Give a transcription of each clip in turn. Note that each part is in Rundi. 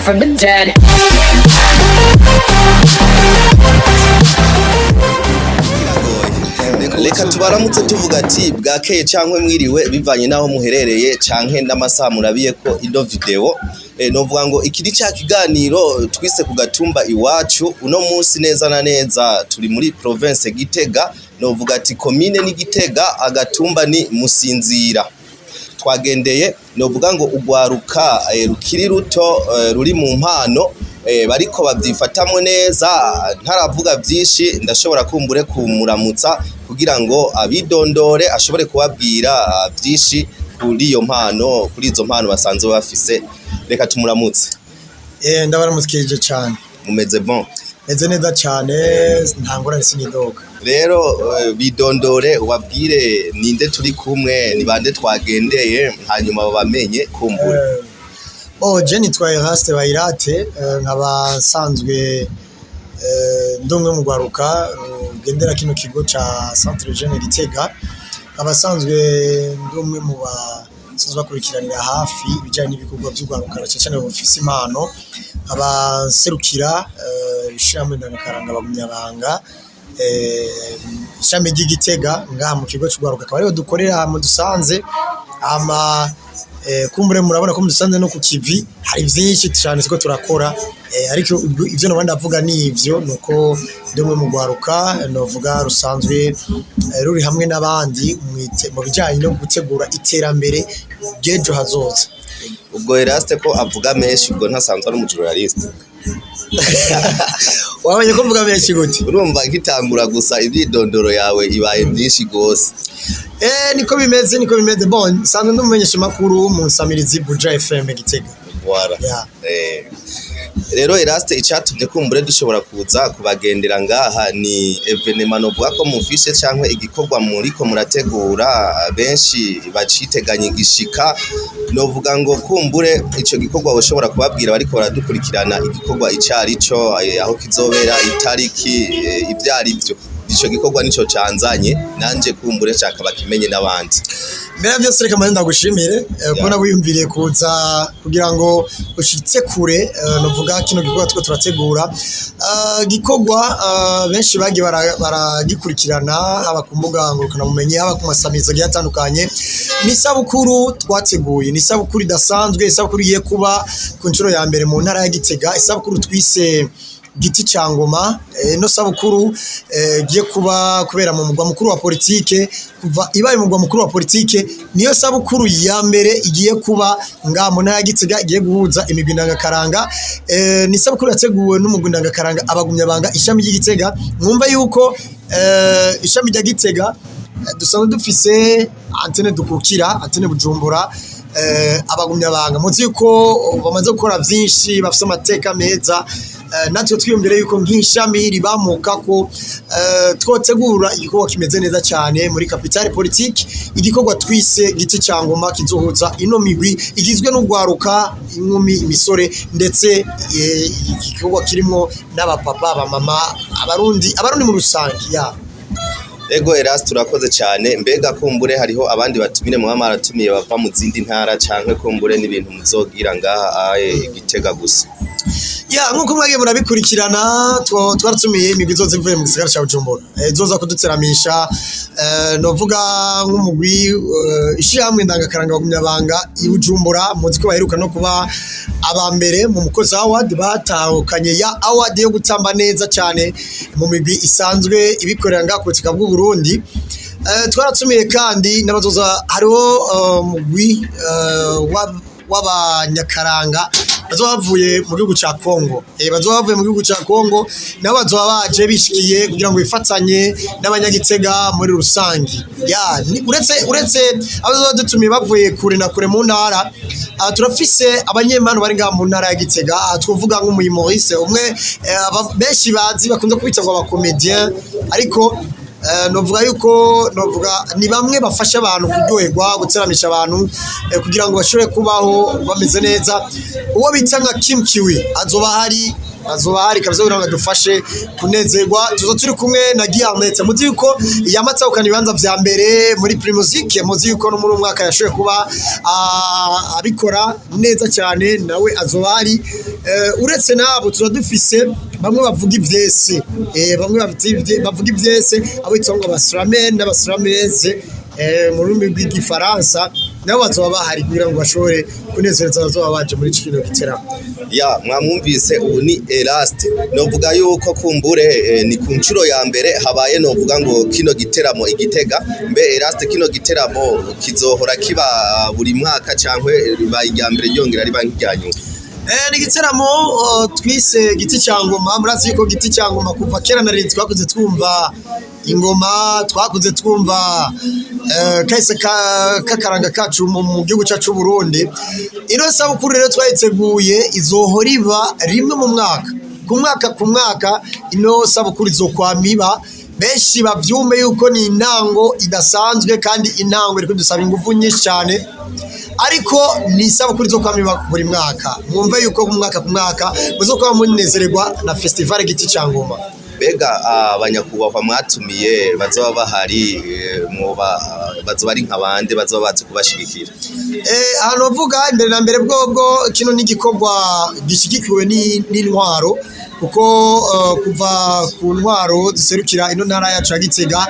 back from the dead. Reka tubaramutse tuvuga ati bwakeye canke mwiriwe, bivanye n'aho muherereye canke n'amasaha murabiye ko ino video. Novuga ngo iki ni ca kiganiro twise ku gatumba iwacu. Uno munsi neza na neza turi muri province Gitega, novuga ati komine ni Gitega, agatumba ni Musinzira. Twagendeye, novuga ngo ugwaruka rukiri ruto, ruri mu mpano, bariko babyifatamwo neza. Ntaravuga byinshi, ndashobora kumbure kumuramutsa kugira ngo abidondore, ashobore kubabwira byinshi kuri iyo mpano, kuri izo mpano basanzwe bafise. Reka tumuramutse. Ndabaramukije cyane. Mumeze bon? Meze neza cyane, nta ngorane, sinidoga. Rero bidondore, ubabwire ninde turi kumwe, ni bande twagendeye, hanyuma babamenye kumbure. Oh, je nitwa Eraste Bayirate, nkaba nsanzwe ndi umwe mu rwaruka rugendera kino kigo ca Centre Jeune Gitega, nkaba nsanzwe ndi umwe mu basanzwe bakurikiranira hafi ibijanye n'ibikorwa vy'urwaruka, na cane cane bufise impano, nkaba nserukira ishirahamwe Ndangakaranga Bagumyabanga, ishami ry'Igitega, ngaha mu kigo c'urwaruka, akaba ariho dukorera mudusanze. Hama kumbure murabona ko mudusanze no ku kivi, hari vyinshi cane turiko turakora, ariko ivyo noba ndavuga ni ivyo, nuko ndi umwe mu rwaruka novuga rusanzwe ruri hamwe n'abandi mu bijanye no gutegura iterambere ry'ejo hazoza. Ubwo Eraste ko avuga menshi, ubwo ntasanzwe ari umujournaliste? Wabonye ko mvuga menshi gute? Urumva nkitangura gusa imyidondoro yawe ibaye myinshi gose. Niko bimeze, niko bimeze. Bon, nsanzwe ndi umumenyesha makuru mu nsamirizi Buja FM Gitega. Voilà. Yeah. Rero Eraste, icatumye kumbure dushobora kuza kubagendera ngaha ni événement novuga ko mufishe canke igikorwa muriko murategura, benshi baciteganye igishika. Novuga ngo kumbure ico gikorwa woshobora kubabwira bariko baradukurikirana igikorwa icarico, aho kizobera, itariki, ivyo arivyo. Ico gikorwa nico canzanye nanje, kumbure nshaka bakimenye n'abandi. Mbere ya byose, reka mbanze ndagushimire kubona wiyumviriye kuza kugira ngo ushitse kure, novuga kino gikorwa turiko turategura. Gikorwa benshi bagiye baragikurikirana, haba ku mbuga ngurukanabumenyi, haba ku masamizo agiye atandukanye. Ni isabukuru twateguye, ni isabukuru idasanzwe, isabukuru igiye kuba ku nshuro ya mbere mu ntara ya Gitega, isabukuru twise Giti ca Ngoma. Ino sabukuru igiye kuba kubera mu mugwa mukuru wa politike. Kuva ibaye umugwa mukuru wa politike, niyo sabukuru ya mbere igiye kuba nga mu ntara ya Gitega, igiye guhuza imigwi ndangakaranga. Ni isabukuru yateguwe n'umugwi ndangakaranga Abagumyabanga, ishami ry'Igitega. Mwumva yuko ishami rya Gitega dusanzwe dufise antenne dukukira, antenne Bujumbura. Abagumyabanga muzi yuko bamaze gukora vyinshi, bafise amateka meza. Natwe twiyumvire yuko nk'ishami ribamuka ko twotegura igikorwa kimeze neza cyane muri capitale politique, igikorwa twise Giti ca Ngoma, kizohuza ino migwi igizwe n'ugwaruka, inkumi, imisore, ndetse igikorwa kirimwo n'abapapa, abamama, abarundi muri rusange ya. Ego Eraste, turakoze cyane. Mbega kumbure hariho abandi batumire muba maratumiye bava mu zindi ntara, canke kumbure n'ibintu muzogira ngaha aye Gitega gusa? Ya, nkuko mwagiye murabikurikirana, twaratumiye imigwi izoza ivuye mu gisagara ca Bujumbura, izoza kuduteramisha. Novuga nk'umugwi ishirahamwe Ndangakaranga Bagumyabanga i Bujumbura, muzi ko baheruka no kuba aba mbere mu Mukozi Award, batahukanye ya award yo gutamba neza cyane mu migwi isanzwe ibikorera ngaha ku butaka bw'u Burundi. Twaratumiye kandi n'abazoza, hariho mugwi w'abanyakaranga bazoba bavuye mu gihugu ca Congo, bazoba bavuye mu gihugu ca Congo, nabo bazoba baje bishikiye kugira ngo bifatanye n'abanyagitega muri rusangi. Ya, uretse abazoba dutumiye bavuye kure na kure mu ntara, turafise abanyempano bari ngaha mu ntara ya Gitega. Twovuga nk'umuyi Maurice umwe, benshi bazi bakunze kwita ngo abacomédien, ariko novuga yuko novuga ni bamwe bafasha abantu kuryoherwa, guteramisha abantu, kugira ngo bashobore kubaho bameze neza. Uwo bita nka Kim Kiwi azoba hari. Azoba hari kabisa kugira ngo adufashe kunezerwa. Tuzo turi kumwe na Guillamette, muzi yuko yamatahukana ibibanza vya mbere muri Primusic, muzi yuko no muri uyu mwaka yashoboye kuba abikora neza cyane, nawe azoba hari. Uretse nabo, tuba dufise bamwe bavuga ivyese, bamwe bavuga ivyese, abo bitwa ngo abaslameurs n'abaslameuses mu rurimi rw'igifaransa, nabo bazoba bahari kugira ngo bashobore kunezereza abazoba baje muri kino giteramo. Ya, mwamwumvise, ubu ni Eraste. Novuga yuko kumbure ni ku nshuro ya mbere habaye, novuga ngo kino giteramo igitega. Mbe Eraste, kino giteramo kizohora kiba buri mwaka cankwe ribaye irya mbere ryongera riba nk'irya nyuma? Ni igiteramo twise Giti cya Ngoma. Murazi yuko Giti cya Ngoma kuva kera na rero twakuze twumva ingoma, twakuze twumva kahise k'akaranga kacu mu gihugu cyacu c'u Burundi. Ino sabukuru rero twayiteguye izohora iba rimwe mu mwaka, ku mwaka ku mwaka. Ino sabukuru izokwama iba, benshi bavyumve yuko ni intango idasanzwe, kandi intango iriko dusaba ingufu nyinshi cyane, ariko ni isabukuru zo kwama iba buri mwaka. Mwumve yuko ku mwaka ku mwaka muzokwama munezererwa na festival Giti cya Ngoma. Mbega abanyakubahwa mwatumiye bazoba bahari, mwoba bazoba ari nk'abande bazoba bazi kubashigikira? Ahantu bavuga imbere na mbere bwobwo, kino ni igikorwa gishyigikiwe n'intwaro, kuko kuva ku ntwaro duserukira ino ntara yacu ya Gitega,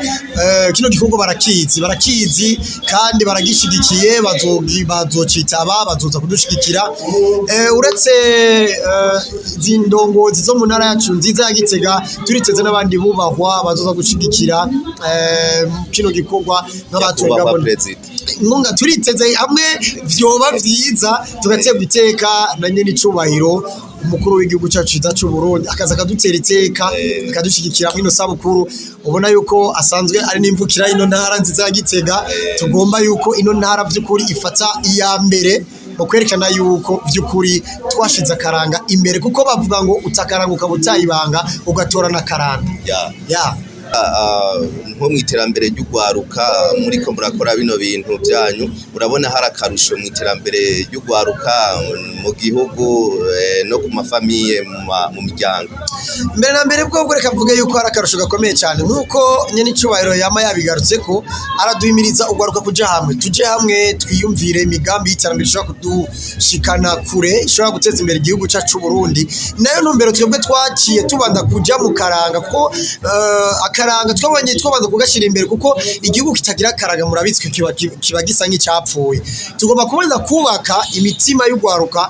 kino gikorwa barakizi, barakizi kandi baragishigikiye, bazocitaba, bazoza kudushigikira. Uretse izi ndongozi zo mu ntara yacu nziza ya Gitega, turiteze n'abandi bubahwa bazoza gushigikira kino gikorwa nk'abatoye Nyakubahwa ngabo. Perezida. Nkunga turiteze hamwe vyoba vyiza tugaterwa iteka na nyene icubahiro umukuru w'igihugu cyacu ciza c'u Burundi, akaza akadutera iteka, akadushigikira mw'ino sabukuru. Ubona yuko asanzwe ari n'imvukira ino ntara nziza ya Gitega. Tugomba yuko ino ntara vy'ukuri ifata iya mbere mu kwerekana yuko vy'ukuri twashize akaranga imbere, kuko bavuga ngo utakaranga ukaba utayibanga ugatora n'akaranda. Ya. Ya. Nko mu iterambere ry'ugwaruka, muriko murakora bino bintu byanyu, urabona hari akarusho mu iterambere ry'ugwaruka mu gihugu no ku mafamiye, mu miryango? Mbere na mbere bwo reka mvuge yuko hari akarusho gakomeye cyane, nk'uko nyene icubahiro yama yabigarutse ko araduhimiriza ugwaruka kuja hamwe, tuje hamwe twiyumvire imigambi y'iterambere ishobora kudushikana kure, ishobora guteza imbere igihugu cyacu c'u Burundi. Nayo ntumbero twebwe twaciye tubanza kuja mu karanga, kuko akaranga twabonye twabanza kugashyira imbere, kuko igihugu kitagira akaranga, murabitswe, kiba gisa nk'icyapfuye. Tugomba kubanza kubaka imitima y'ugwaruka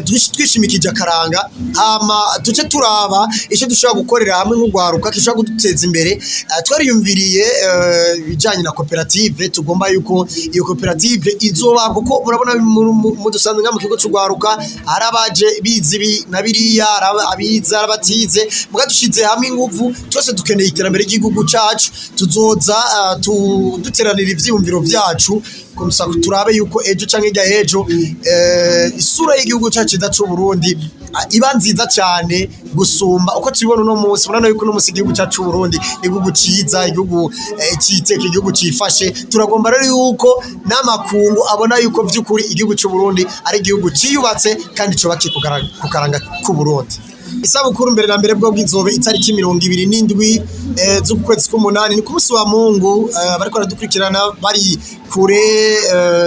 twishimikije akaranga, hama duce turaba icyo dushobora gukorera hamwe nk'ugwaruka gishobora kuduteza imbere. Twariyumviriye ibijyanye na koperative. Tugomba yuko iyo koperative izoba, kuko murabona mudusanzwe nka mu kigo c'ugwaruka hari abaje bize ibi na biriya, hari abize, hari abatize, muga dushize hamwe inguvu twese dukeneye iterambere ry'igihugu cacu, tuzoza duteranira ivyiyumviro vyacu gusa turabe yuko ejo canke hirya y'ejo isura y'igihugu cacu ciza c'u Burundi iba nziza cyane gusumba uko tubibona uno munsi. Murabona yuko uno munsi igihugu cyacu c'u Burundi ni igihugu ciza, igihugu citeka, igihugu cifashe. Turagomba rero yuko n'amakungu abona yuko vy'ukuri igihugu c'u Burundi ari igihugu ciyubatse kandi cubakiye ku karanga k'u Burundi. Isabukuru mbere na mbere bwo bw'izobe itariki 27 z'ukwezi k'umunani, ni ku munsi wa Mungu. Bariko baradukurikirana bari kure,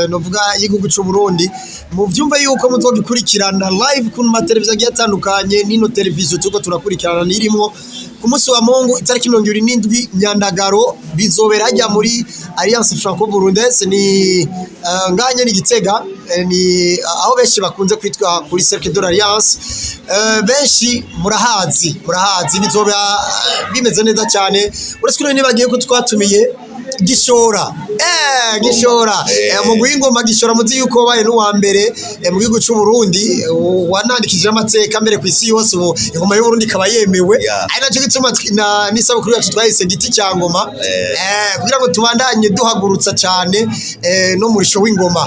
novuga y'igihugu c'u Burundi, mu vyumva yuko muzogikurikirana live ku mateleviziyo agiye atandukanye, n'ino televiziyo turiko turakurikirana nirimwo. Ku munsi wa Mungu itariki 27 Myandagaro, bizobera hajya muri Alliance Franco Burundaise, ni nganye ni Gitega, ni aho benshi bakunze kwitwa kuri Cercle de l'Alliance. Benshi murahazi, murahazi. Bizoba bimeze neza cyane, uretse ko nibagiye ko twatumiye Gishora, Gishora, mu w'ingoma Gishora, muzi yuko wabaye n'uwa mbere mu gihugu c'u Burundi, wanandikije amateka mbere ku isi yose, ubu ingoma y'u Burundi ikaba yemewe. Ari naco gituma n'isabukuru yacu twahise Giti cya Ngoma, kugira ngo tubandanye duhagurutsa cyane no murisho w'ingoma.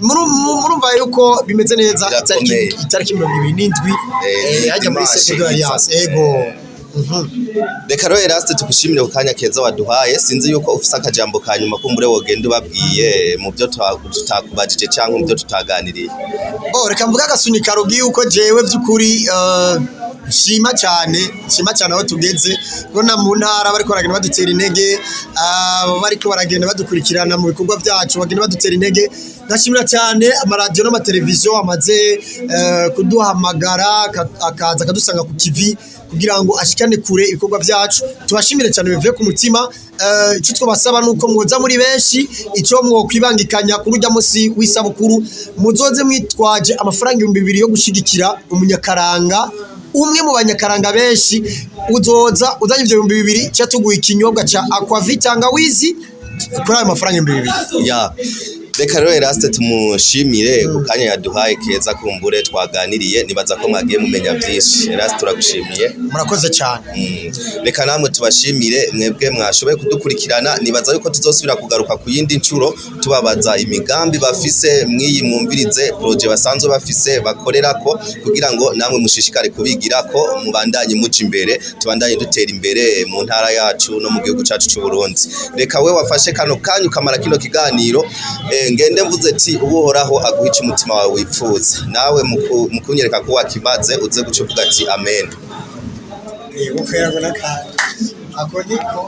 Murumva yuko bimeze neza itariki Birakomeye. itariki 27, Ni hajya muri dimanche Cercle de l'Alliance. iza. Ego. Reka rero Eraste tugushimire ku kanya keza waduhaye. Sinzi yuko ufise akajambo ka nyuma kumbure wogenda ubabwiye mu byo tutakubajije cyangwa mu byo tutaganiriye. Oh, reka mvuga agasunika rugi yuko jewe by'ukuri nshima cyane, nshima cyane aho tugeze, kubona mu ntara bariko baragenda badutera intege, bariko baragenda badukurikirana mu bikorwa byacu, bagenda badutera intege. Ndashimira cyane amaradiyo n'amateleviziyo amaze kuduhamagara, akaza akadusanga ku kivi kugira ngo ashikane kure ibikorwa byacu. Tubashimire cyane bivuye ku mutima. Icyo twabasaba ni uko mwoza muri benshi. Icyo mwokwibangikanya kuri urya munsi w'isabukuru, muzoze mwitwaje amafaranga 2000 yo gushigikira umunyakaranga umwe mu banyakaranga benshi. Uzoza uzanye ivyo 2000, catuguye ikinyobwa ca Aquavit tangawizi kuri ayo mafaranga 2000. Ya, reka rero Eraste tumushimire ku kanya yaduhaye keza kumbure twaganiriye. Nibaza ko mwagiye mumenya byinshi. Eraste, turagushimiye. Murakoze cyane. Reka namwe tubashimire mwebwe mwashoboye kudukurikirana. Nibaza yuko tuzosubira kugaruka ku yindi nshuro tubabaza imigambi bafise mw'iyi mwumvirize projet basanzwe bafise bakorerako, kugira ngo namwe mushishikare kubigirako, mubandanye muja imbere, tubandanye dutera imbere mu ntara yacu no mu gihugu cacu c'u Burundi. Reka we wafashe kano kanya ukamara kino kiganiro, ngende mvuze ati uhoraho aguha ico umutima wawe wipfuza. Nawe mu kunyereka ko wakimaze, uze guca uvuga ati amen. Yego, kwera ngo n'akantu ako niko.